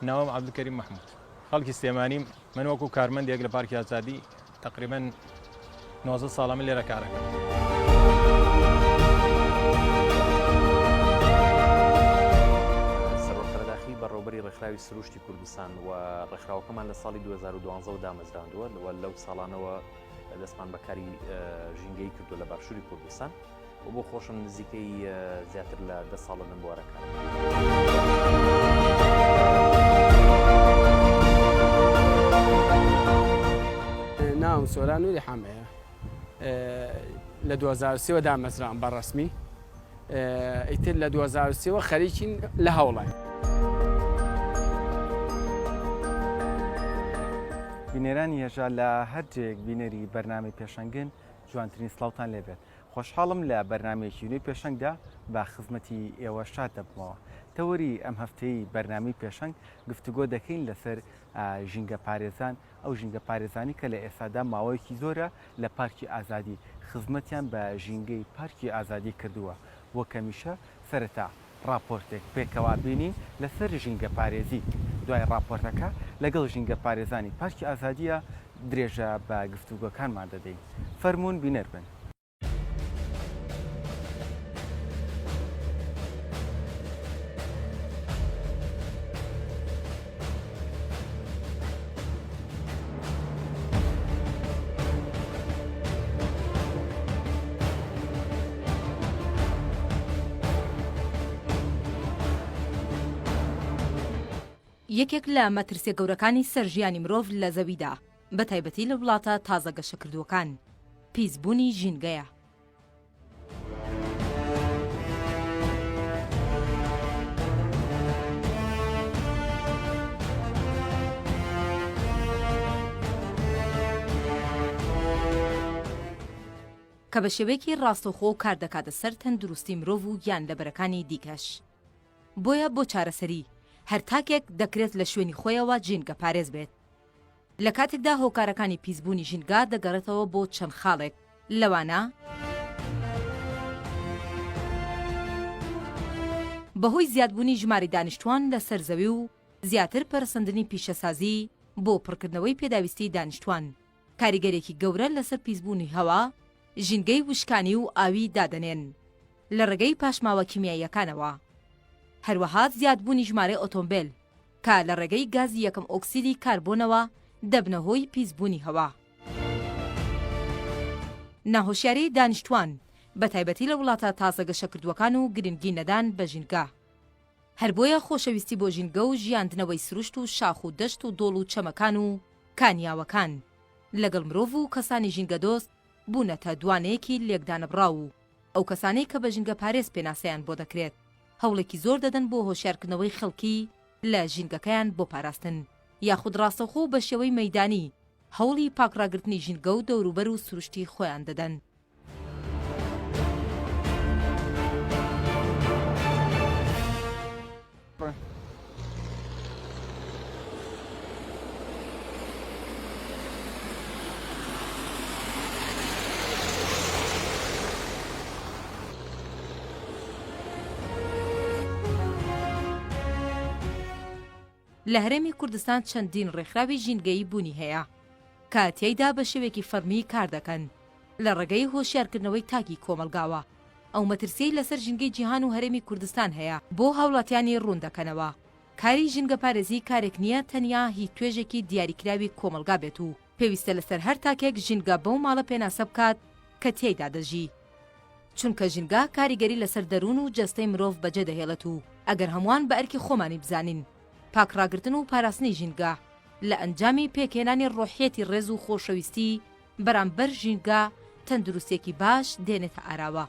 ناوم عەبدولکەریم مەحمود خەڵکی سلێمانیم من وەکو کارمەندێک لە پارکی ئازادی تقریبا 19 ساڵە من لێرە کارەکەم. سەروەر قەرەداخی بەڕێوەبەری ڕێکخراوی سروشتی کوردستان و ڕێکخراوەکەمان لە ساڵی 2012 دامەزراندووە و لەو ساڵانەوە دەستمان بە کاری ژینگەی کردو لە باشووری کوردستان و بۆ خۆشم نزیکەی زیاتر لە دە ساڵە لەم بوارە کار ناوم سۆران نوری حەمەیە لە 2023 دامەزرام بە ڕەسمی ئیتر لە 2023 خەریکین لە هەوڵین. بینەرانی هێژا لە هەر جێیەک بینەری بەرنامەی پێشەنگن جوانترین سڵاوتان لێبێت. خۆشحاڵم لە بەرنامەیەکی نوێی پێشەنگدا بە خزمەتی ئێوە شاد دەبمەوە. تەوەری ئەم هەفتەی بەرنامەی پێشەنگ گفتوگۆ دەکەین لەسەر ژینگە پارێزان، ئەو ژینگە پارێزانی کە لە ئێستادا ماوەیەکی زۆرە لە پارکی ئازادی خزمەتیان بە ژینگەی پارکی ئازادی کردووە. وەک هەمیشە سەرەتا ڕاپۆرتێک پێکەوە بینین لەسەر ژینگە پارێزی، دوای ڕاپۆرتەکە لەگەڵ ژینگە پارێزانی پارکی ئازادییە درێژە بە گفتوگۆکانمان دەدەین. فەرموون بینەر بن. یەکێک لە مەترسیە گەورەکانی سەر ژیانی مرۆڤ لە زەویدا، بە تایبەتی لە وڵاتە تازە گەشەکردووەکان، پیسبوونی ژینگەیە. کە بە شێوەیەکی ڕاستەوخۆ کار دەکاتە سەر تەندروستی مرۆڤ و گیانلەبەرەکانی دیکەش. بۆیە بۆ چارەسەری هەر تاکێک دەکرێت لە شوێنی خۆیەوە ژینگەپارێز بێت. لە کاتێکدا هۆکارەکانی پیسبوونی ژینگە دەگەڕێتەوە بۆ چەند خاڵێک، لەوانە. بەهۆی زیادبوونی ژمارەی دانیشتووان لەسەر زەوی و زیاتر پەرەسەندنی پیشەسازی بۆ پڕکردنەوەی پێداویستی دانیشتووان، کاریگەریەکی گەورە لەسەر پیسبوونی هەوا، ژینگەی وشکانی و ئاوی دادەنێن لە ڕێگەی پاشماوە کیمیاییەکانەوە. هەروەها زیادبوونی ژمارەی ئۆتۆمبێل کە لە ڕێگەی گازی یەکەم ئۆکسیدی کاربۆنەوە دەبنە هۆی پیسبوونی هەوا. ناهۆشیاری دانیشتوان بەتایبەتی لە وڵاتە تازە گەشەکردووەکان و گرنگی نەدان بە ژینگە. هەر بۆیە خۆشەویستی بۆ ژینگە و ژیاندنەوەی سروشت و شاخ و دەشت و دۆڵ و چەمەکان و کانیاوەکان لەگەڵ مرۆڤ و کەسانی ژینگەدۆست بوونەتە دوانەیەکی لێکدانەبڕاو و ئەو کەسانەی کە بە ژینگەپارێز پێناسەیان بۆ دەکرێت هەوڵێکی زۆر دەدەن بۆ هۆشیارکردنەوەی خەڵکی لە ژینگەکەیان بۆ پاراستن یاخود ڕاستەوخۆ و بە شێوەی مەیدانی هەوڵی پاکڕاگرتنی ژینگە و دەوروبەر و سروشتی خۆیان دەدەن. لە هەرێمی کوردستان چەندین ڕێکخراوی ژینگەیی بوونی هەیە کە تیایدا بە شێوەیەکی فەڕمی کار دەکەن لە ڕێگەی هۆشیارکردنەوەی تاکی کۆمەڵگاوە ئەو مەترسیەی لەسەر ژینگەی جیهان و هەرێمی کوردستان هەیە بۆ هاوڵاتیانی ڕوون دەکەنەوە. کاری ژینگەپارێزی کارێک نییە تەنیا هی توێژێکی دیاریکراوی کۆمەڵگا بێت و پێویستە لەسەر هەر تاکێک ژینگە بەو ماڵە پێناسە بکات کە تیایدا دەژی. چونکە ژینگە کاریگەری لەسەر دەروون و جەستەی مرۆڤ بەجێ دەهێڵێت و ئەگەر هەمووان بە ئەرکی خۆمانی بزانین پاک ڕاگرتن و پاراستنی ژینگە لە ئەنجامی پێکهێنانی ڕۆحیەتی ڕێز و خۆشەویستی بەرامبەر ژینگە تەندروستیەکی باش دێنێتە ئاراوە.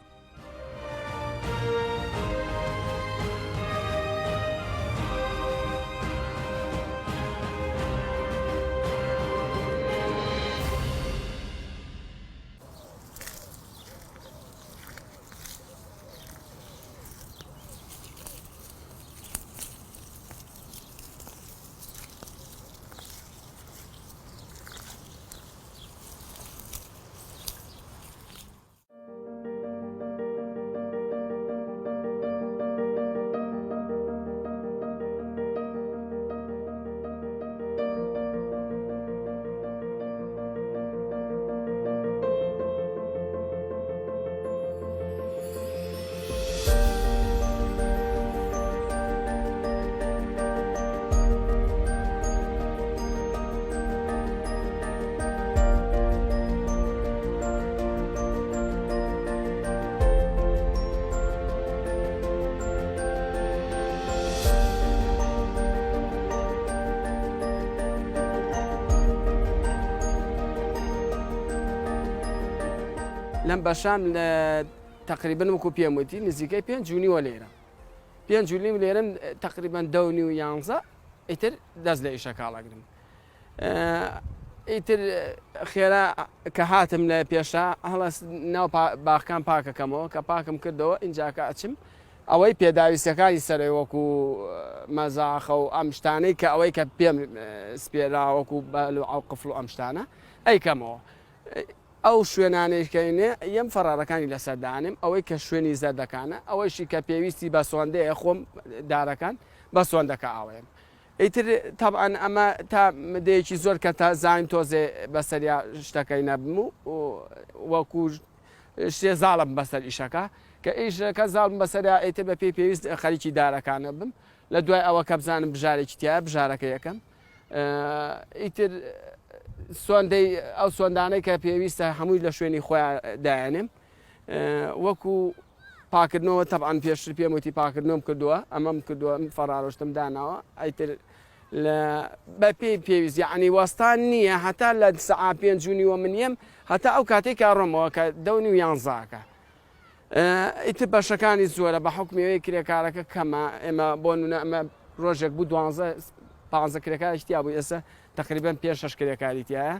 لەم بەشام لە تقریبن وەکو پێم وتی نزیکەی پێنج و نیوە لێرە پێنج و نیو لێرم تقریبان دە و نیو یانزە ئیتر دەست لە ئیشەکە هەڵەگرم ئیتر خێرا کە هاتم لە پێشا هەڵەس ناو باخکان پاکەکەمەوە کە پاکم کردەوە ئینجاکە ئەچم ئەوەی پێداویستەکانی سەرەوەی وەکو مەزاخە و ئەم شتانەی کە ئەوەی کە پێم سپێرا وەکو بەل و ئەو قفل و ئەم شتانە ئەیکەمەوە ئەو شوێنانەی کە نێ یەم فەڕارەکانی لەسەر دانێم ئەوەی کە شوێنی زەردەکانە ئەوەیشی کە پێویستی بە سۆندەیە خۆم دارەکان بە سۆندەکە ئاوەیەم ئیتر تەبعەن ئەمە تا مدەیەکی زۆر کە تا زانیم تۆزێ بەسەریا شتەکەی نەبم و وەکو شتێ زاڵم بەسەر ئیشەکە کە ئیشەکە زاڵم بەسەریا ئیتر بە پێی پێویست خەریکی دارەکانە بم لە دوای ئەوە کە بزانم بژارێکی تایە بژارەکە یەکەم ئیتر سۆندەی ئەو سۆندانەی کە پێویستە هەمووی لە شوێنی خۆیان دایانێم وەکو پاکردنەوە تەبعەن پێشتر پێم وتی پاکردنەوەم کردووە ئەمەم کردووە فەڕارۆشتم داناوە ئەیتر لە بە پێی پێویست یعنی وەستان نییە هەتا لە سەعا پێنج و نیوە من یەم هەتا ئەو کاتێک کە ڕۆمەوە کە دەونی و یانزاکە ئیتر بەشەکانی زۆرە بە حکومیەوەی کرێکارەکە کەمە ئێمە بۆ نونە ئەمە ڕۆژێک بوو دوانزە پ کرێکارێکی تیا بوو ئێستا تقریبا پێ شەش کرێکاری تایە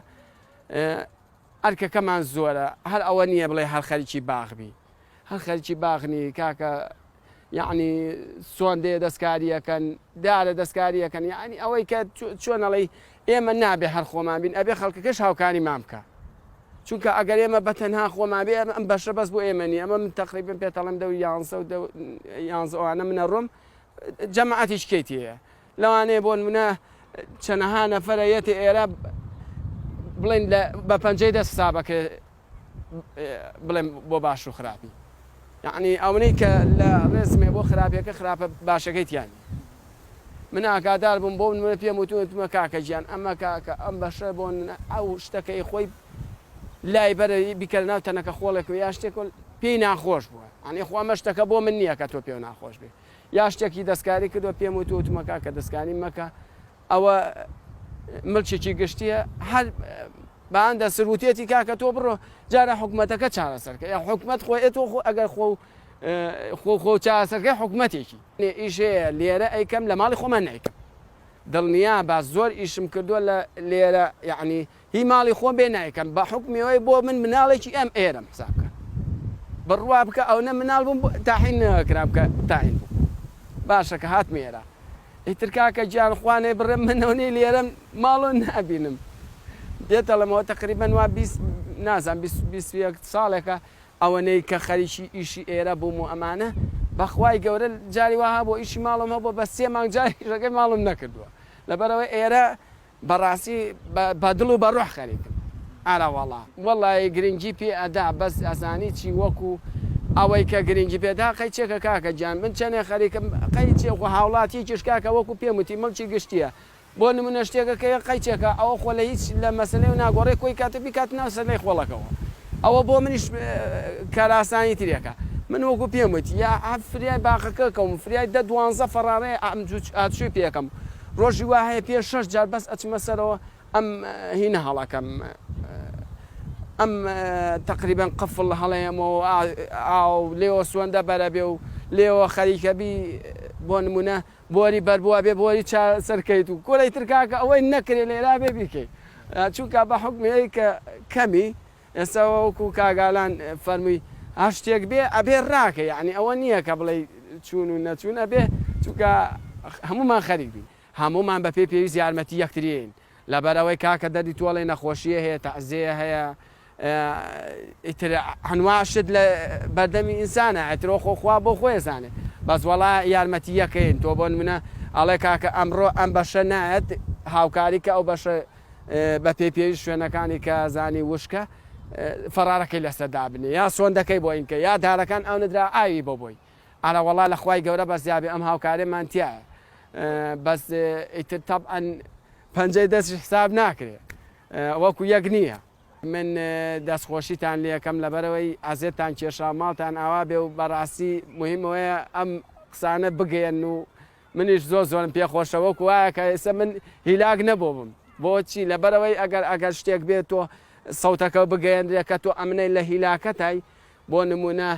ئەرکەکەمان زۆرە هەر ئەوە نییە بڵێ هەر خەریکی باخ بی هەر خەریکی باخ نی کاکە یعنی چۆن دێ دەستکاریەکەن دارە دەستکاریەکەن یعنی ئەوەی کە چۆن ئەڵێی ئێمە نابێ هەر خۆمان بین ئەبێ خەڵکەکەش هاوکاریمان بکە چونکە ئەگەر ئێمە بە تەنها خۆمان بێ ئەم بەشە بەس بۆ ئێمە نیە ئەمە من تقریبا پێتەڵم دەو یانزە و یانزە ئەوانە منە ڕۆم جەماعەتیش کەیتیەیە لەوانەیە بۆ نمونە چەنەها نەفەرە یەتە ئێرە بڵێن بە پەنجەی دەست حسابەکە بڵێم بۆ باش و خراپی یعنی ئەونەی کە لە ڕێزمێ بۆ خراپیەکە خراپە باشەکەی تیانی من ئاگادار بووم بۆ نمونە پێم وتومە وتمە کاکە گیان ئەمە کاکە ئەم بەشە بۆ ئەو شتەکەی خۆی لای بەرە بیکەرە ناو تەنەکە خۆڵێک و یا شتێک پێی ناخۆش بووە ئەنی خۆ ئەمە شتەکە بۆ من نییە کە تۆ پێ ناخۆش بێ یا شتێکی دەستکاری کردووە پێم وتووە وتومە کاکە دەستکاری مەکە ئەوە ملکێکی گشتیە هەر بەئەندە سروتێتی کاکە تۆ بڕۆ جارە حکومەتەکە چارەسەرکە یا حکومەت خۆ تۆ خۆ ئەگەر خۆ خۆ خۆ چارەسەرکەی حکومەتێکی ئیشەیە لێرە ئەیکەم لە ماڵی خۆمان نایکەم دڵنیا با زۆر ئیشم کردووە لە لێرە یعنی هی ماڵی خۆم بێ نایکەم بە حوکمی ئەوەی بۆ من مناڵێکی ئەم ئێرەم حساب کە بڕوا بکە ئەونە مناڵ بووم تاحین نەکرام کە تاحین بوو باشە کە هاتمە ئێرە ئیتر کاکە گیان خوانێ بڕێم من ئەونەی لێرەم ماڵۆ نابینم دێتەڵەمەوە تقریبا وا 20 نازان 21 ساڵێکە ئەوەنەی کە خەریکی ئیشی ئێرە بووم و ئەمانە بەخوای گەورە جاری وەها بۆ ئیشی ماڵم هەبوو بە سێ مانگ جاری ئیشەکەی ماڵم نەکردووە لەبەرئەوەی ئێرە بەڕاستی بە دڵ و بە ڕۆح خەریکم. ئەرەوەڵا. وەڵایی گرنگی پێ ئەدا بەس ئەزانی چی وەکو ئەوەی کە گرنگی پێ دا قەی چێکە کاکە گیان من چەنێ خەریکم قەی چێ خۆ هاوڵاتیەکیش کاکە وەکو پێم وتی مڵکی گشتیە بۆ نمونە شتێکە کە قەی چێکە ئەوە خۆ لە هیچ لە مەسەلەی و ناگۆڕێ کۆی کاتە بیکات ناو سەلەی خۆڵەکەوە ئەوە بۆ منیش کارئاسانی ترێکە من وەکو پێم وتی یا فریای باخەکە کەوم فریای دە دوانزە فەڕارەیە ئەم ئاچوی پێکەم ڕۆژی وا هەیە پێ شەش جار بەس ئەچمە سەرەوە ئەم هینە هەڵەکەم ئەم تقریبا قفڵ هەڵەیەمەوە ئاو لێوە سوەندە بەرە بێ و لێوە خەریکە بی بۆ نمونە بۆری بەربووە بێ بۆری چارەسەر کەیت و کۆرەی تر کاکە ئەوەی نەکرێ لێرا بێ بیکەی چونکە بە حوکمی کە کەمی ئێستا وەکو کاک ئالان فەرمووی هەر شتێک بێ ئەبێ ڕاکە یعنی ئەوە نییە کە بڵێ چوون و نەچوون ئەبێ چونکە هەمومان خەریک بین هەمومان بە پێی پێویست یارمەتی یەکترین لەبەرئەوەی کاکە دەردی تۆڵەی نەخۆشیە هەیە تەعزێیە هەیە ئیتر ئەنوا شت لە بەردەمی ئینسانە ئیتر خۆ خوا بۆ خۆی ئەزانێ بەس وەڵا یارمەتی یەکەین تۆ بۆ نمونە ئەڵێ کاکە ئەمڕۆ ئەم بەشە نایەت هاوکاری کە ئەو بەشە بە پێی پێویست شوێنەکانی کە زانی وشکە فەڕارەکەی لەسەر دابنێ یا سۆندەکەی بۆ ئینکە یا دارەکان ئەو ندرا ئاوی بۆ بۆی ئەرە وەڵا لە خوای گەورە بەزیابێ ئەم هاوکارێمان تایە بەس ئیتر تەبعەن پەنجەی دەستیش حساب ناکرێ وەکو یەک نییە. من دەستخۆشیتان لێکەم لەبەرئەوەی ئەزێتتان کێشا ماڵتان ئاوا بێ و بەڕاستی موهیم ئەوەیە ئەم قسانە بگەیەنن و منیش زۆر زۆرم پێ خۆشە وەکو وایە کە ئێستا من هیلاک نەبووبم بۆچی لەبەرئەوەی ئەگەر ئەگەر شتێک بێت تۆ. سەوتەکە بگەیەنرێ کە تۆ ئەمنەی لە هیلاکەتای بۆ نمونە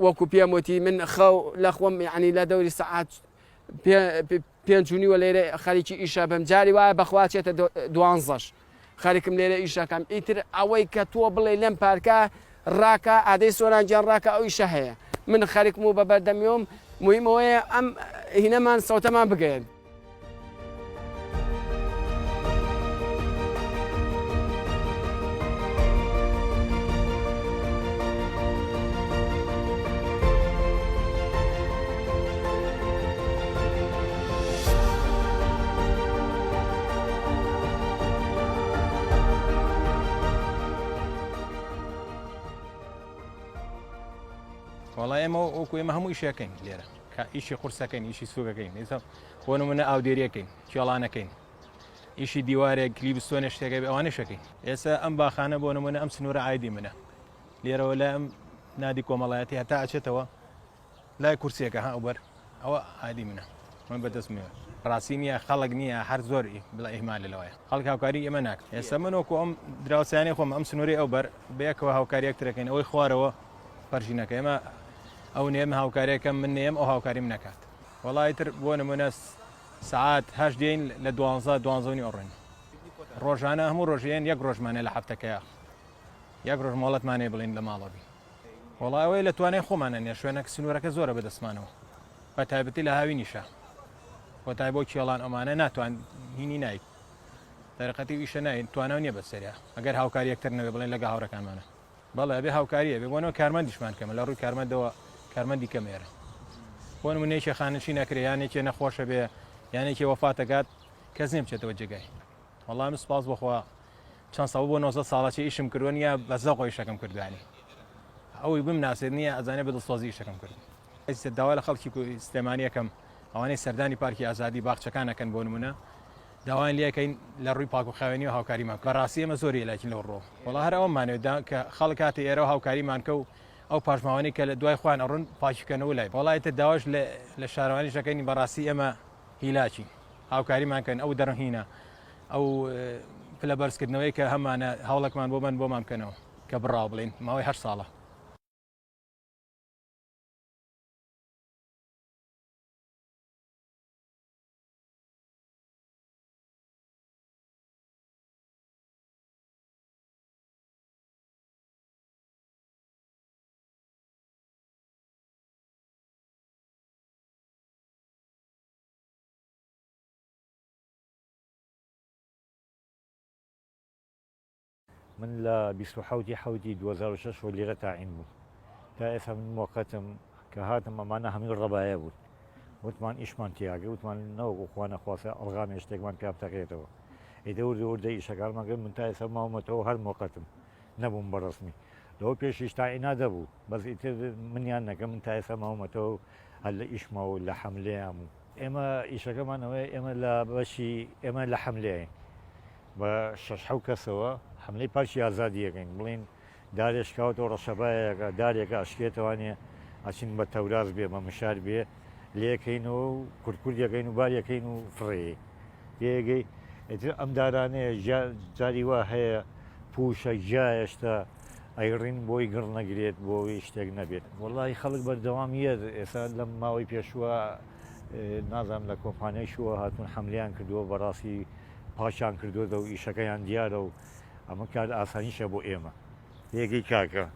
وەکو پێم وتی من خەو لە خۆم یعنی لە دەوری سەعات پێنج و نیوە لێرە خەریکی ئیشە بم جاری وایە بەخوا چێتە دوانزەش خەریکم لێرە ئیشەکەم ئیتر ئەوەی کە تۆ بڵێ لەم پارکە ڕاکە ئادەی سۆران گیان ڕاکە ئەو ئیشە هەیە من خەریکم و بە بەردەمیۆم مهمەوەیە ئەم هینەمان سەوتەمان بگەێن. وەڵا ئێمە وەکو ئێمە هەموو ئیشەکەین لێرە کە ئیشی قورسەکەین ئیشی سوکەکەین ئێستا بۆ نمونە ئاودێریەکەین کێڵانەکەین ئیشی دیوارێک کلیبستۆنێ شتێکە بێ ئەوانەشەکەین ئێستا ئەم باخانە بۆ نمونە ئەم سنوورە ئایدی منە لێرەوە لای ئەم نادی کۆمەڵایەتی هەتا ئەچێتەوە لای کورسیەکە ها ئەوبەر ئەوە ئادی منە من بەدەست منە ڕاستی نییە خەڵک نییە هەر زۆر بڵێ ئیهمال لەوەیە خەڵک هاوکاری ئێمە ناکە ئێستا من وەکو ئەم دراوسیانەی خۆم ئەم سنووری ئەو بەر بەیەکەوە هاوکاری یەکترەکەین ئەوەی خوارەوە پەرژینەکە ئێمە ئەو نێم هاوکارێکەم من نێم ئەو هاوکاریم نەکات وەڵی تر بۆ نمونە سعات هەش دێین لە دوانزە دوانزەونی ئەڕۆین ڕۆژانە هەموو ڕۆژێن یەک ڕۆژمانە لە هەفتەکەیە یەک ڕۆژ مۆڵەتمان هەیە بڵێین لە ماڵەوە بین. وەڵا ئەوەی لە توانای خۆمانە نیە شوێنەکە سنوورەکە زۆرە بە دەستمانەوە بە تایبەتی لە هاوینیشا کۆتای بۆ کێڵان ئەمانە ناتوان هینی نایت دەرەقەتی و ئیشە ناین تواناو نییە بەسەریا ئەگەر هاوکاری یەکتر نەبێ بڵێن لەگە هاوڕەکانمانە بەڵێ ئەبێ هاوکاریە بێ بۆنەوە کارمەندیشمان کەمە لە ڕووی کارمەندەوە کارمەندی کەمێرە بۆ نمونەیەکی خانەنشین ئەکرێ یانێکی نەخۆشە بێ یانێکی وەفاتەکات کەس نیە بچێتەوە جێگای وەڵا من سپاس بۆخوا چەند ساڵ بۆ 19 ساڵە چی ئیشم کردووە نییە بە زەقۆ ئیشەکەم کردوانی ئەوەی بمناسێت نییە ئەزانێ بە دڵسۆزی ئیشەکەم کرد ئێستا داوا لە خەڵکی سلێمانیەکەم ئەوانەی سەردانی پارکی ئازادی باخچەکان ئەکەن بۆ نمونە داوایان لێکەین لە ڕووی پاک و خاوێنی و هاوکاریمان بەڕاستی ئێمە زۆری لاکین لەو ڕۆ وەڵا هەر ئەوەمانەوێت دا کە خەڵک هاتە ئێرە و هاوکاریمان کە و ئەو پاشماوانەی کە لە دوای خۆیان ئەڕۆن پاکی بکەنەوە لای وەڵا ئیتر داواش لە شارەوانیش دەکەین بەڕاستی ئێمە هیلاکین هاوکاریمان کەن ئەو دەرهینە ئەو پلە بەرزکردنەوەی کە هەمانە هەوڵێکمان بۆ بەن بۆمان بکەنەوە کە بڕاو بڵین ماوەی هەر ساڵە. من لە 27 ی حەوتی 2006 وە لێرە تاعین بووم تا ئێستا من موەقەتم کە هاتم ئەمانە هەمووی ڕەبایە بوون وتمان ئیشمان تیاگە وتمان نەوەکو خوا نەخواستە ئەڵغامێ شتێکمان پیا بتەقێتەوە ئیدە وردە وردە ئیشەکانمان کرد من تا ئێستا ماومەتەوە هەر موەقەتم نەبووم بە ڕەسمی لەوە پێشیش تاعینا دەبوو بەس ئیتر منیان نەکە من تا ئێستا ماومەتەوە هەر لە ئیشمەوە لە حەملەیام و ئێمە ئیشەکەمان ئەوەیە ئێمە لە بەشی ئێمە لە حەملەیەین بە شەش حەو کەسەوە حەملەی پارکی ئازادی ئەکەین بڵێین دارێ شکاوەتەوە ڕەشەبایەکە دارێکە ئەشکێتەوانێ ئەچین بە تەوراس بێ بە مشار بێ لێکەینەوە و کورد کوردەکەین و باریەکەین و فڕێین تێگەی ئیتر ئەم دارانەیە جاری وا هەیە پووشە گیایە شتە ئەیڕین بۆی گڕ نەگرێت بۆی شتێک نەبێت. وەڵاهی خەڵک بەردەوام یەت ئێستا لەم ماوەی پێشووە نازانم لە کۆمپانیای شووە هاتوون حەملەیان کردووە بەڕاستی پاکیان کردووەتەوە ئیشەکەیان دیارە و ئەمە کار ئاسانیشە بۆ ئێمە. یەکەی کاکە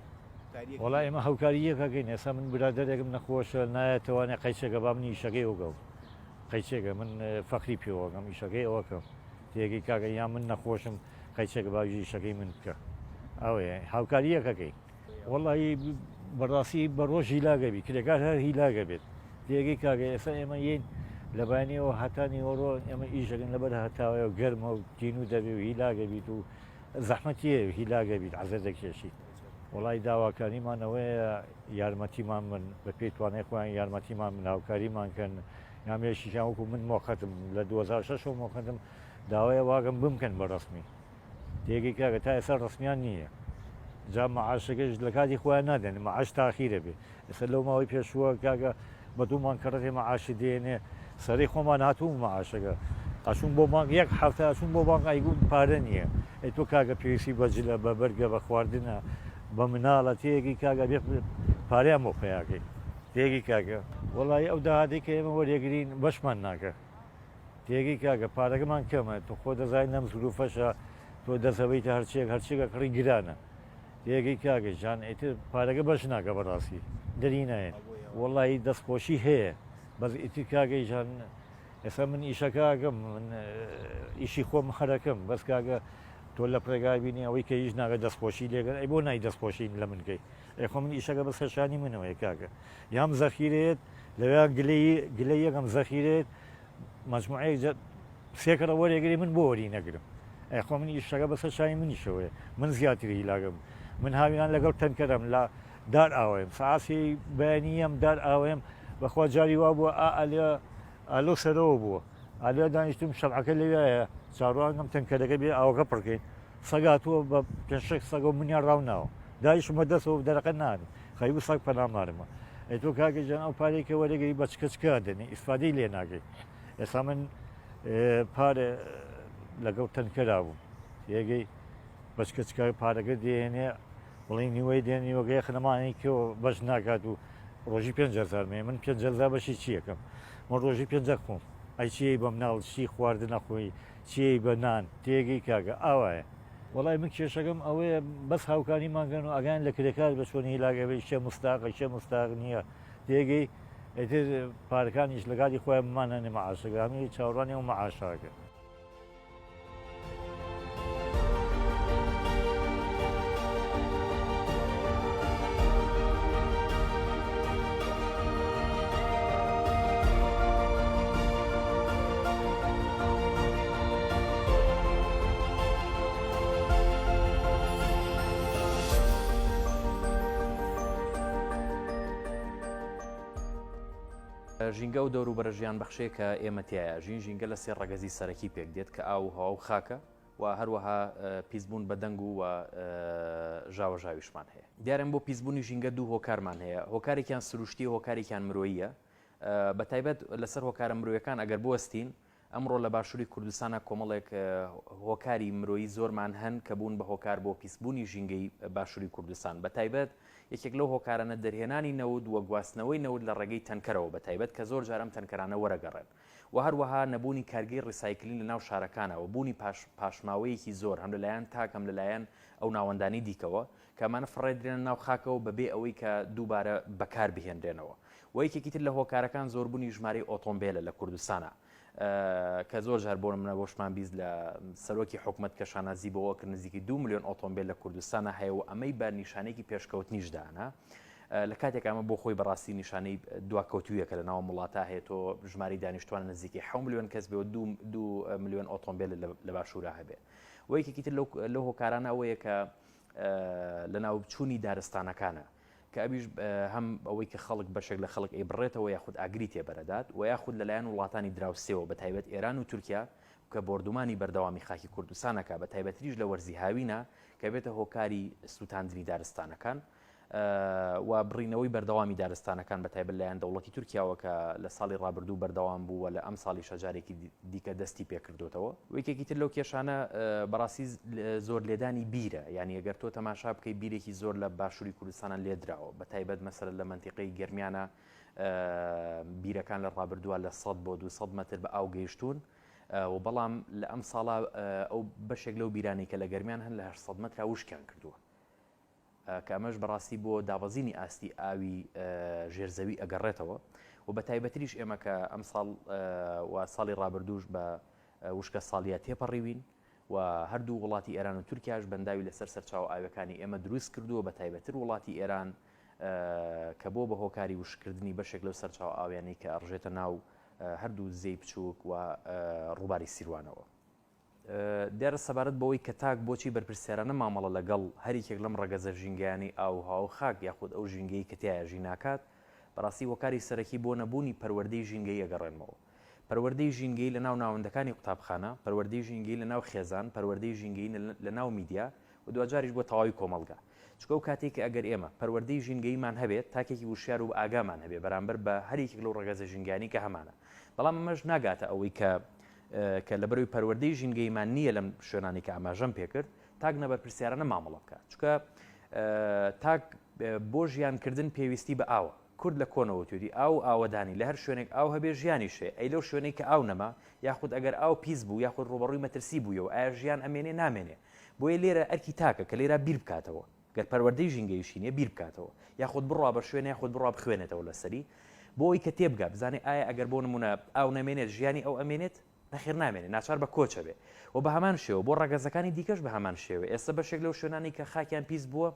وەڵا ئێمە هاوکاری یەکەکەین ئێستا من برادەرێکم نەخۆشە نایەتەوانێ قەیچێکە با من ئیشەکەی ئەوکەم قەیچێکە من فەخری پێوەکەم ئیشەکەی ئەوەکەم تێگەی کاکە یان من نەخۆشم قەیچێکە با ئیشەکەی من بکە ئەوەیە هاوکاری یەکەکەین. وەڵی بەڕاستی بە ڕۆژ هیلاگە بی کرێکار هەر هیلاگە بێت تێگەی کاکە ئێستا ئێمە یین لە بەیانیەوە هەتا نیوەڕۆ ئێمە ئیش دەکەین لەبەر هەتاوەیە و گەرمە و تینوو دەبێ و هیلاگە بیت و زەحمەتیە هیلاگە بیت عەزێت دەکێشیت. وەڵی داواکاریمان ئەوەیە یارمەتیمان بن بە پێی توانای خۆیان یارمەتیمان بن هاوکاریمان کەن یان یەکێکیان وەکو من مۆقەتم لە 2006 ەوە مۆقەتم داوای واگەم بمکەن بە ڕەسمی تێگەی کاکە تا ئێستا ڕەسمیان نییە جا مەعاشەکەش لە کاتی خۆیان نادەن مەعاش تاخیرە بێ ئێستا لەو ماوەی پێشووە کاکە بە دوو مانگ کەڕەتێ مەعاشی دێنێ سەرەی خۆمان هاتوو مەعاشەکە ئەچوون بۆ بانک یەک هەفتە ئەچوون بۆ بانک ئەیگوت پارە نییە. ئەی تۆ کاکە پێویستی بە جلە بە بەرگە بە خواردنە بە مناڵە تێگەی کاکە ئەبێ پارەیان بۆ پەیاکەی تێگەی کاکە وەڵایی ئەو داهاتەی کە ئێمە وەریەگرین بەشمان ناکە تێگەی کاکە پارەکەمان کەمە تۆ خۆ دەزانی لەم زروفەشە تۆ دەست ئەبەیتە هەرچیەک هەرچیەک ئەکڕی گرانە تێگەی کاکە جان ئیتر پارەکە بەش ناکە بەڕاستی دەری نایەن وەڵایی دەستخۆشی هەیە بەس ئیتر کاکە جان ئێستا من ئیشەکە ئەکەم من ئیشی خۆم هەرەکەم بەس کاکە تۆ لە پرێگای بینی ئەوەی کە ئیش ناکە دەستخۆشی لێگەن ئەی بۆ نای دەستخۆشی لە من کەی ئەی خۆ من ئیشەکە بەسەر شانی منەوەیە کاکە یام زەخیرەیەت لەوێ گلەیی گلەی یەکەم زەخیرەیەت مەجموعەیەک جە سێکڕە وەرێگری من بۆ وەری نەگرم ئەی خۆ من ئیشەکە بەسەر شانی منیشەوەیە من زیاتر هیلاگەم من هاوینان لەگەڵ تەنکەرم لە دار ئاوەیم سەعات سێی بەیانی یەم دار ئاوەیم بەخوا جاری وا بووە ئا ئەلێ ئالۆ سەرەوە بووە ئالێ دانیشتم شەمعەکە لەویایە چاڕوانگەم تەنکەرەکە بێ ئاوەکە پڕکەین سەگ هاتووە بە پێنج شەش سەگەوە منیان ڕاو ناوە دایشم بە دەستەوە دەرەقە نانی خەریک سەگ پەلامارمە ئەی تۆ کاکە گیان ئەو پارەی کە وەرەگری بە چکە چکە دەنێ ئیسفادەی لێ ناکەی ئێستا من پارە لەگەڵ تەنکەرا بووم تێگەی بەچکە چکە پارەکە دێنێ بڵێ نیوەی دێن نیوەکەی خنەمانی کە بەش ناکات و ڕۆژی 5هزار مێ من 5هزار بەشی چیەکەم من ڕۆژی پێنج خۆم ئەی چیەی بە مناڵ چی خواردنە خۆی چیەی بە نان تێگەی کاکە ئاوایە. وەڵای من کێشەکەم ئەوەیە بەس هاوکاریمان کەن و ئاگایان لە کرێکار بە چۆن هیلاک ئەبێ کێ مستاقە کێ مستاق نییە تێگەی ئیتر پارەکانیش لە کاتی خۆیان بمانەنێ مەعاشەکە هەمووی چاوەڕوانی ئەو مەعاشاکە. ژینگە و دەوروبەرە ژیان بەخشەیە کە ئێمە تیایا ژین ژینگە لە سێ ڕەگەزی سەرەکی پێک دێت کە ئاو و هەوا و خاکە و هەروەها پیسبوون بە دەنگ و ژاوەژاویشمان هەیە دیارە بۆ پیسبوونی ژینگە دوو هۆکارمان هەیە هۆکارێکیان سروشتی هۆکارێکیان مرۆییە بە تایبەت لەسەر هۆکارە مرۆیەکان ئەگەر بوەستین ئەمڕۆ لە باشووری کوردستانا کۆمەڵێک هۆکاری مرۆیی زۆرمان هەن کە بوون بە هۆکار بۆ پیسبوونی ژینگەی باشووری کوردستان بە تایبەت یەکێک لەو هۆکارانە دەرهێنانی نەوت و گواستنەوەی نەوت لە ڕێگەی تەنکەرەوە بە تایبەت کە زۆر جار ئەم تەنکەرانە وەرەگەڕێن و هەروەها نەبوونی کارگەی recycling لە ناو شارەکانە و بوونی پاش پاشماوەیەکی زۆر هەم لەلایەن تاک هەم لەلایەن ئەو ناوەندانی دیکەوە کە ئەمانە فڕێدرێنە ناو خاکەوە بەبێ ئەوەی کە دووبارە بەکار بهێنرێنەوە و یەکێکی تر لە هۆکارەکان زۆربوونی ژمارەی ئۆتۆمبێلە لە کوردستانا کە زۆر جار بۆ نمونە بۆشمان 20 لە سەرۆکی حکومەت کە شانازی بەوە کرد نزیکەی 2 ملیۆن ئۆتۆمبێل لە کوردستانا هەیە و ئەمەی بە نیشانەیەکی پێشکەوتنیش دانا لە کاتێک ئەمە بۆ خۆی بەڕاستی نیشانەی دواکەوتوویە کە لە ناو وڵاتە هەیە تۆ ژماری دانیشتوان نزیکەی 6 ملیۆن کەس بێ و 2 ملیۆن ئۆتۆمبێل لە باشوورا هەبێ و یەکێکی تر لەو هۆکارانە ئەوەیە کە لەناوچوونی دارستانەکانە کە ئەویش هەم ئەوەی کە خەڵک بەشێک لە خەڵک ئەیبڕێتەوە یاخود ئاگری تێبەرەدات و یاخود لەلایەن وڵاتانی دراوسێوە بە تایبەت ئێران و تورکیا کە بۆردومانی بەردەوامی خاکی کوردستان ئەکا بە تایبەتریش لە وەرزی هاوینە کە بێتە هۆکاری سووتاندنی دارستانەکان و بڕینەوەی بەردەوامی دارستانەکان بە تایبەت لایەن دەوڵەتی تورکیاوە کە لە ساڵی ڕابردوو بەردەوام بوو و لە ئەم ساڵیشە جارێکی دیکە دەستی پێکردوتەوە. یەکێکی تر لەو کێشانە بەڕاستی زۆر لێدانی بیرە یعنی ئەگەر تۆ تەماشا بکەی بیرێکی زۆر لە باشووری کوردستانە لێدراوە بە تایبەت مەسەلە لە مەنتیقەی گەرمیانە بیرەکان لە ڕابردووە لە 100 بۆ 200 مەتر بە ئاو گەیشتوون و بەڵام لە ئەم ساڵە ئەو بەشێک لەو بیرانی کە لە گەرمیان هەن لە 800 مەترا وشکیان کردووە کە ئەمەش بەڕاستی بۆ دابەزینی ئاستی ئاوی ژێر زەوی ئەگەڕێتەوە و بە تایبەتریش ئێمە کە ئەمساڵ و ساڵی ڕابردووش بە وشکە ساڵیە تێپەڕیوین و هەردوو وڵاتی ئێران و تورکیاش بەنداوی لەسەر سەرچاوە ئاوەکانی ئێمە دروست کردووە بە تایبەتر وڵاتی ئێران کە بۆ بە هۆکاری وشکردنی بەشێک لەو سەرچاوە ئاویانەی کە ئەڕژێتە ناو هەردوو زێی بچووک و ڕووباری سیروانەوە. دیارە سەبارەت بەوەی کە تاک بۆچی بەرپرسیارانە مامەڵە لەگەڵ هەریەکێک لەم ڕەگەزە ژینگەیانەی ئاو و هەوا و خاک یاخود ئەو ژینگەی کە تیایا ژی ناکات، بەڕاستی هۆکاری سەرەکی بۆ نەبوونی پەروەردەی ژینگەیی ئەگەڕێنمەوە. پەروەردەی ژینگەیی لەناو ناوەندەکانی قوتابخانە، پەروەردەی ژینگەیی لەناو خێزان، پەروەردەی ژینگەیی لەناو میدیا و دواجاریش بۆ تەواوی کۆمەڵگا. چونکە ئەو کاتەی کە ئەگەر ئێمە پەروەردەی ژینگەییمان هەبێت، تاکێکی وشیار و بەئاگامان هەبێ بەرامبەر بە هەریەکێک لەو ڕەگەزە ژینگەیانەی کە هەمانە. بەڵام ئەمەش ناگاتە ئەوەی کە. کە لەبەرەوەی پەروەردەی ژینگەیمان نییە لەم شوێنانی کە ئاماژەم پێکرد تاک نەبەرپرسیارانە مامەڵە بکات چونکە تاک بۆ ژیانکردن پێویستی بە ئاوە کورد لە کۆنەوە وتویەتی ئاو و ئاوەدانی، لە هەر شوێنێک ئاو هەبێ ژیانیش هەیە، ئەی لەو شوێنەی کە ئاو نەما، یاخود ئەگەر ئاو پیس بوو یاخود ڕووبەڕووی مەترسی بوویەوە ئایا ژیان ئەمێنێ؟ نامێنێ. بۆیە لێرە ئەرکی تاکە کە لێرە بیر بکاتەوە، گەر پەروەردەی ژینگەیشی نییە بیر بکاتەوە، یاخود بڕوا بە شوێنێ یاخود بڕوا بخوێنێتەوە لەسەری بۆ ئەوەی کە تێبگا بزانێ ئایا ئەگەر بۆ نموونە ئاو نەمێنێت ژیانی ئەو ئەمێنێت؟ نەخێر نامێنێ ناچار بە کۆچ ئەبێ و بە هەمان شێوە بۆ ڕەگەزەکانی دیکەش بە هەمان شێوە ئێستا بەشێک لەو شوێنانی کە خاکیان پیس بووە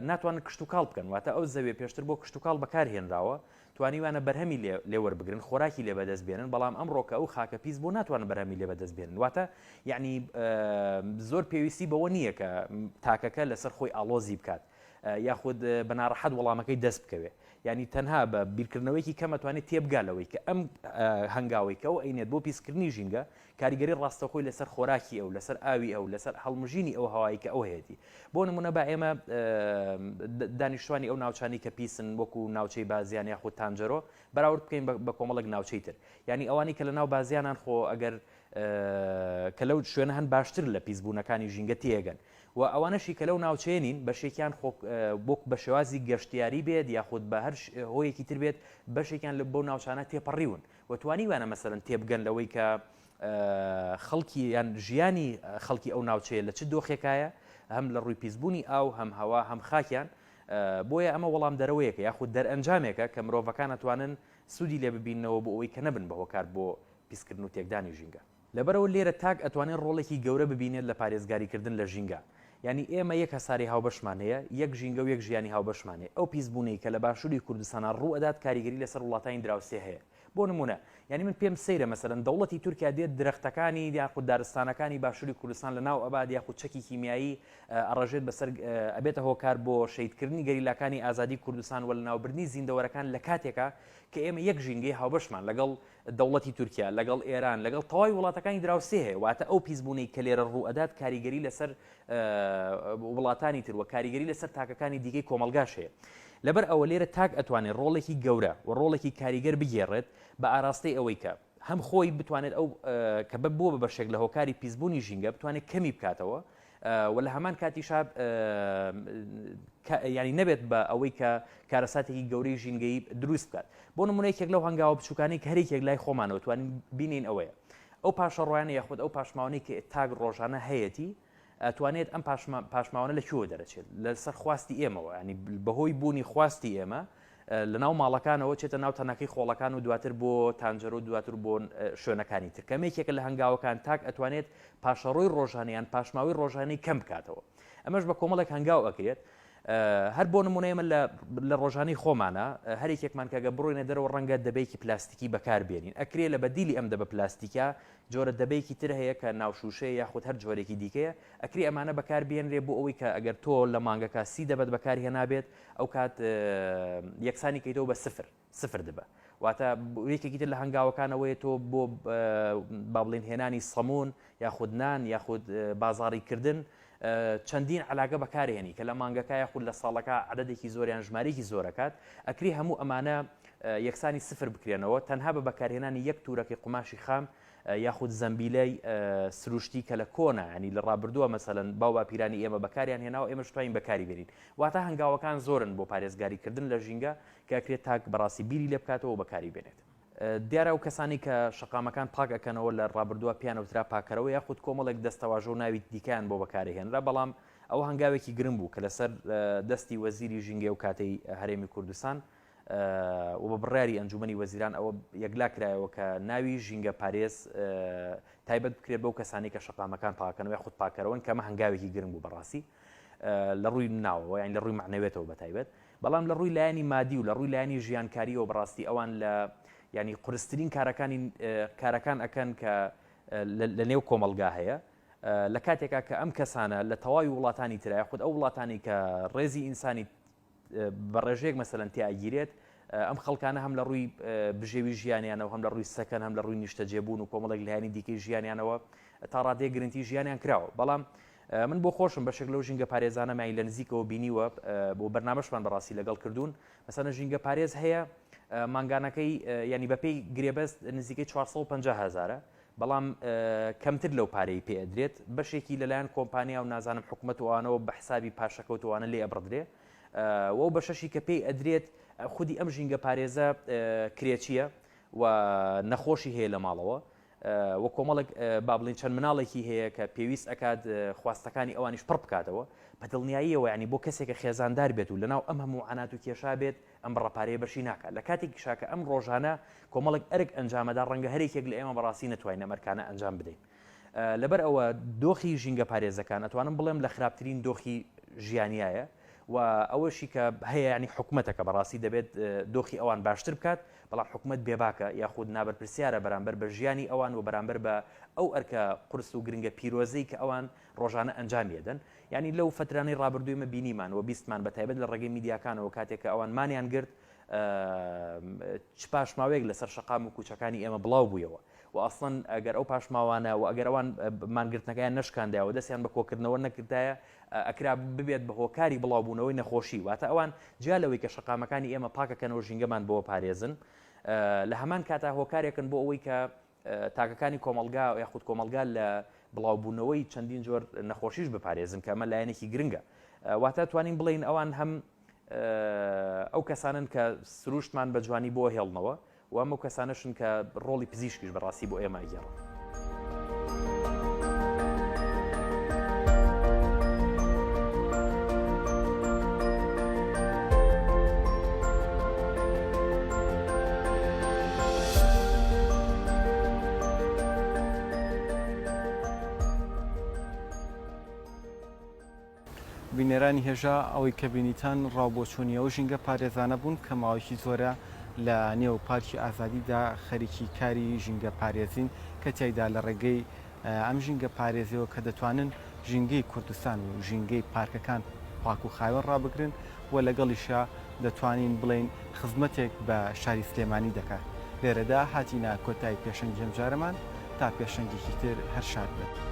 ناتوانن کشتوکاڵ بکەن واتە ئەو زەویە پێشتر بۆ کشتوکاڵ بەکار هێنراوە توانیوانە بەرهەمی لێ وەربگرن خۆراکی لێ بەدەست بێنن بەڵام ئەمڕۆ کە ئەو خاکە پیس بوو ناتوانن بەرهەمی لێ بەدەست بێنن واتە یعنی زۆر پێویستی بەوە نییە کە تاکەکە لەسەر خۆی ئاڵۆزی بکات یاخود بە ناڕەحەت وەڵامەکەی دەست بکەوێ یانی تەنها بە بیرکردنەوەیەکی کەم ئەتوانێت تێبگا لەوەی کە ئەم هەنگاوەی کە ئەو ئەینێت بۆ پیسکردنی ژینگە کاریگەری ڕاستەوخۆی لەسەر خۆراکی ئەو لەسەر ئاوی ئەو لەسەر هەڵمژینی ئەو هەوایی کە ئەو هەیەتی بۆ نمونە با ئێمە دانیشتوانی ئەو ناوچانی کە پیسن وەکو ناوچەی بازیان یاخود تانجەرۆ بەراورد بکەین بە کۆمەڵێک ناوچەی تر یانی ئەوانی کە لە ناو بازیانان خۆ ئەگەر کە لەو شوێنە هەن باشتر لە پیسبوونەکانی ژینگە تێگەن و ئەوانەشی کە لەو ناوچەیە نین بەشێکیان خۆ بۆ بە شێوازی گەشتیاری بێت یاخود بە هەر هۆیەکی تر بێت بەشێکیان لە بەو ناوچانە تێپەڕیون و توانیویانە مەسەلەن تێبگەن لەوەی کە خەڵکی یان ژیانی خەڵکی ئەو ناوچەیە لە چ دۆخێکایە هەم لە ڕووی پیسبوونی ئاو هەم هەوا هەم خاکیان بۆیە ئەمە وەڵام دەرەوەیەکە یاخود دەرئەنجامێکە کە مرۆڤەکان ئەتوانن سوودی لێ ببیننەوە بۆ ئەوەی کە نەبن بە هۆکار بۆ پیسکردن و تێکدانی ژینگە. لەبەرئەوە لێرە تاک ئەتوانێت ڕۆڵێکی گەورە ببینێت لە پارێزگاریکردن لە ژینگە. یانی ئێمە یەک هەسارەی هاوبەشمان هەیە، یەک ژینگە و یەک ژیانی هاوبەشمان هەیە. ئەو پیسبوونەی کە لە باشووری کوردستانا ڕوو ئەدات کاریگەری لەسەر وڵاتانی دراوسێ هەیە. بۆ نموونە یانی من پێم سەیرە مەسەلەن دەوڵەتی تورکیا دێت درەختەکانی یاخود دارستانەکانی باشووری کوردستان لەناو ئەبات یاخود چەکی کیمیایی ئەڕێژێت بەسەر ئەبێتە هۆکار بۆ شەهیدکردنی گەریلاکانی ئازادی کوردستان و لەناوبردنی زیندەوەرەکان لە کاتێکا کە ئێمە یەک ژینگەی هاوبەشمان لەگەڵ دەوڵەتی تورکیا، لەگەڵ ئێران، لەگەڵ تەواوی وڵاتەکانی دراوسێ هەیە، واتە ئەو پیسبوونەی کە لێرە ڕووئەدات کاریگەری لەسەر وڵاتانی تر و کاریگەری لەسەر تاکەکانی دیکەی کۆمەڵگاش هەیە. لەبەر ئەوە لێرە تاک ئەتوانێت ڕۆڵێکی گەورە و ڕۆڵێکی کاریگەر بگێڕێت بە ئاراستەی ئەوەی کە هەم خۆی بتوانێت ئەو کە بووە بە بەشێک لە هۆکاری پیسبوونی ژینگە بتوانێت کەمی بکاتەوە و لە هەمان کاتیشا ینی نەبێت بە ئەوەی کە کارەساتێکی گەورەی ژینگەی دروست بکات بۆ نمونە یەکێک لەو هەنگاوە بچووکانی کە هەرێکێک لای خۆمانەوە توانین بینین ئەوەیە ئەو پاشەڕۆیانە یاخود ئەو پاشماوانەی کە تاک ڕۆژانە هەیەتی ئەتوانێت ئەم پاشماوانە لە کوێوە دەرەچێت لەسەر خواستی ئێمەوە ینی بەهۆی بوونی خواستی ئێمە لەناو ماڵەکانەوە چێتە ناو تەنەکەی خۆڵەکان و دواتر بۆ تانجەرۆ و دواتر بۆ شوێنەکانی تر کەم یەکێکە لە هەنگاوەکان تاک ئەتوانێت پاشەڕۆی ڕۆژانە یان پاشماوەی ڕۆژانەی کەم بکاتەوە ئەمەش بە کۆمەڵێک هەنگاو ئەکرێت هەر بۆ نمونە ئێمە لە ڕۆژانەی خۆمانە هەرێکێکمان کەگە بڕۆینە دەرەوە ڕەنگە دەبێکی پلاستیکی بەکار بێنین ئەکرێ لە بەدیلی ئەم دەبە پلاستیکە جۆرە دەبەیەکی تر هەیە کە ناوشوشەیە یاخود هەر جۆرێکی دیکەیە ئەکرێ ئەمانە بەکار بێنرێ بۆ ئەوەی کە ئەگەر تۆ لە مانگەکە سی دەبەت بەکار هێنابێت ئەو کات یەکسانی کەیتەوە بە سفر سفر دبە واتە یەکێکی تر لە هەنگاوەکانەوەی تۆ بۆ با بڵێن هێنانی سەمون یاخود نان یاخود بازاڕی کردن چەندین علاگە بەکارهێنی کە لە مانگەکە یاخود لە ساڵەکە عددێکی زۆریان ژمارێکی زۆرەکات ئەکری هەموو ئەمانە یەکسانی سفر بکرێنەوە تەنها بە بەکارهێنانی یەک تورەکەی قوماشی خام یاخود زەمبیلەی سروشتی کە لە کۆنا ینی لە ڕابردووە مەسەلەن باو باپیرانی ئێمە بەکاریان هێناوە ئێمەش توانین بەکاری بێنین واتە هەنگاوەکان زۆرن بۆ پارێزگاری کردن لە ژینگە کە ئەکرێت تاک بەڕاستی بیری لێ بکاتەوە و بەکاری بێنێت. دیارە ئەو کەسانەی کە شەقامەکان پاک ئەکەنەوە لە ڕابردووە پێیان ئەوترا پاکەرەوە یاخود کۆمەڵێک دەستەواژە و ناوی دیکەیان بۆ بەکارهێنرا بەڵام ئەوە هەنگاوێکی گرنگ بوو کە لەسەر دەستی وەزیری ژینگەی ئەو کاتەی هەرێمی کوردستان و بە بڕیاری ئەنجومەنی وەزیران ئەوە یەکلا کرایەوە کە ناوی ژینگە پارێز تایبەت بکرێت بەو کەسانی کە شەقامەکان پاکەنەوە یاخود پاکەرەوەن کەمە هەنگاوێکی گرنگ بوو بەڕاستی لە ڕووی ناوەوە یان لە ڕووی معنەوێتەوە بەتایبەت بەڵام لە ڕووی لایەنی مادی و لە ڕووی لایەنی ژیانکاریەوە بەڕاستی ئەوان لە ینی قورسترین کارەکانی کارەکان ئەکەن کە لە نێو کۆمەلگا هەیە لە کاتێکا کە ئەم کەسانە لە تەواوی وڵاتانی ترای خود ئەو وڵاتانی کە ڕێزی ئینسانی بە ڕێژەیەک مەسەلەن تیا ئەگیرێت، ئەم خەڵکانە هەم لە ڕووی بژێوی ژیانیانەوە، هەم لە ڕووی سەکەن، هەم لە ڕووی نیشتەجێبوون و کۆمەڵێک لایەنی دیکەی ژیانیانەوە تا ڕادەیەک گرنتی ژیانیان کراوە. بەڵام من بۆ خۆشم بەشێک لەو ژینگە پارێزانە مای لە نزیکەوە بینیوە بۆ بەرنامەشمان بەڕاستی لەگەڵ کردوون مەسەلەن ژینگە پارێز هەیە مانگانەکەی ینی بەپێی گرێبەست نزیکەی 450 هەزارە. بەڵام کەمتر لەو پارەی پێ ئەدرێت، بەشێکی لەلایەن کۆمپانیا و نازانم حکومەت و ئەوانەوە بە حسابی پاشەکەوت و ئەوانە لێ ئەبڕدرێ و ئەو بەشەشی کە پێی ئەدرێت خودی ئەم ژینگە پارێزە کرێچییە و نەخۆشی هەیە لە ماڵەوە و کۆمەڵێک با بڵین چەند مناڵێکی هەیە کە پێویست ئەکات خواستەکانی ئەوانیش پڕ بکاتەوە بە دڵنیاییەوە ینی بۆ کەسێکە خێزاندار بێت و لەناو ئەم هەموو عەنات و کێشا بێت ئەم بڕە پارەیە بەشی ناکات لە کاتێکیشا کە ئەم ڕۆژانە کۆمەڵێک ئەرک ئەنجامەدا ڕەنگە هەرێکێک لە ئێمە بەڕاستی نەتوانین ئەم ئەرکانە ئەنجام بدەین لەبەر ئەوە دۆخی ژینگە پارێزەکان ئەتوانم بڵێم لە خراپترین دۆخی ژیانیایە و ئەوەشی کە هەیە ینی حکومەتەکە بەڕاستی دەبێت دۆخی ئەوان باشتر بکات بەڵام حکومەت بێباکە یاخود نابەرپرسیارە بەرامبەر بە ژیانی ئەوان و بەرامبەر بە ئەو ئەرکە قورس و گرنگە پیرۆزەی کە ئەوان ڕۆژانە ئەنجامی ئەدەن یانی لەو فەترانەی ڕابردوو ئێمە بینیمان و بیستمان بە تایبەت لە ڕێگەی میدیاکانەوە کاتێک کە ئەوان مانیان گرت چ پاشماوەیەک لەسەر شەقام و کوچەکانی ئێمە بڵاو بوویەوە و ئەسڵەن ئەگەر ئەو پاشماوانە و ئەگەر ئەوان مانگرتنەکەیان نەشکاندایە و دەستیان بە کۆکردنەوە نەکردایە ئەکرا ببێت بە هۆکاری بڵاوبوونەوەی نەخۆشی واتە ئەوان جیا لەوەی کە شەقامەکانی ئێمە پاکەکەنەوە ژینگەمان بۆ پارێزن لە هەمان کاتا هۆکارێکن بۆ ئەوەی کە تاکەکانی کۆمەڵگا یاخود کۆمەڵگا لە بڵاوبوونەوەی چەندین جۆر نەخۆشیش بپارێزن کە ئەمە لایەنێکی گرنگە واتە توانین بڵێین ئەوان هەم ئەو کەسانن کە سروشتمان بە جوانی بۆ هێڵنەوە و ئەم ئەو کەسانەشن کە ڕۆڵی پزیشکیش بەڕاستی بۆ ئێمە ئەگێڕن. بینەرانی هێژا ئەوەی کە بینیتان ڕاو بۆچوونی ئەو ژینگە پارێزانە بوون کە ماوەیەکی زۆرە لە نێو پارکی ئازادیدا خەریکی کاری ژینگە پارێزین کە تیایدا لە ڕێگەی ئەم ژینگە پارێزیەوە کە دەتوانن ژینگەی کوردستان و ژینگەی پارکەکان پاک و خاوێن ڕابگرن و لەگەڵیشا دەتوانین بڵێین خزمەتێک بە شاری سلێمانی دەکات. لێرەدا هاتینە کۆتای پێشەنگی ئەمجارەمان، تا پێشەنگێکی تر هەر شاد بن.